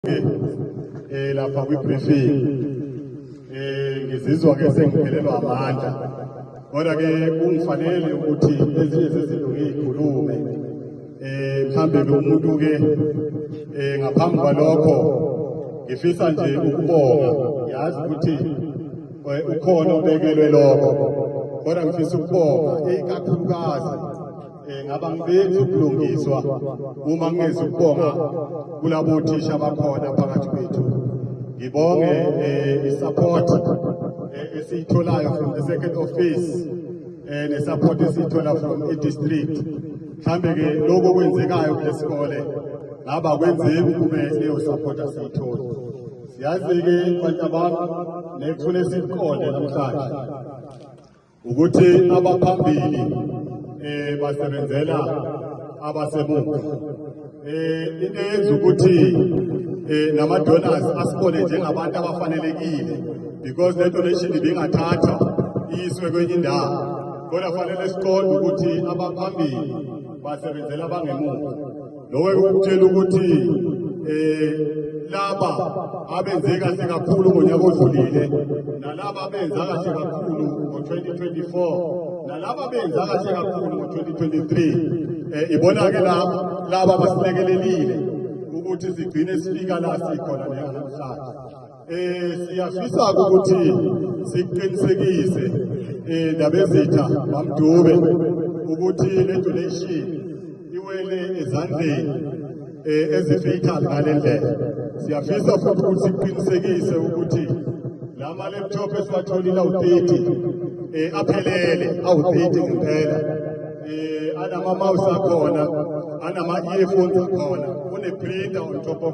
Lapha kwi-briefing ngizizwa ke sengiphelelwa amandla, kodwa ke kungifanele ukuthi ezinye zezinto ngiyikhulume. Mhlambe ke umuntu ke ngaphambi kwalokho ngifisa nje ukubonga. Ngiyazi ukuthi ukhona obekelwe lokho, kodwa ngifisa ukubonga ikakhulukazi ngaba ngibenzi ubulungiswa uma ngingezi ukubonga kulabo thisha abakhona phakathi kwethu. Ngibonge i-support esiyitholayo from the second office ne-support esiyithola from i-district. Mhlambe ke lokho okwenzekayo kulesikole ngaba kwenzeki kube leyo support asiyitholi. Siyazi-ke, bantu abami, nekufune sikuqonde namhlanje ukuthi abaphambili basebenzela abasemuva. Into eyenza ukuthi nama donors asibone njengabantu abafanelekile, because le donation ibingathathwa iyiswe kwenye indawo, kodwa fanele siqonde ukuthi abaphambili basebenzela abangemuva. Lokho ukutshela ukuthi laba abenze kahle kakhulu ngonyaka odlulile, nalaba abenza kahle kakhulu ngo-2024, nalaba abenza kahle kakhulu ngo-2023, ibona ke la laba basilekelelile ukuthi sigcine sifika la sikhona namhlanje. Siyafisa ukuthi siqinisekise, Ndabezitha Mamdube, ukuthi le donation iwele ezandleni ezi-fatal ngalendlela. Siyafisa futhi ukuthi siqinisekise ukuthi lama laptop esiwatholile awu-30 aphelele, awu-30 ngempela, anama mouse akhona, anama earphones akhona, kune printer on top of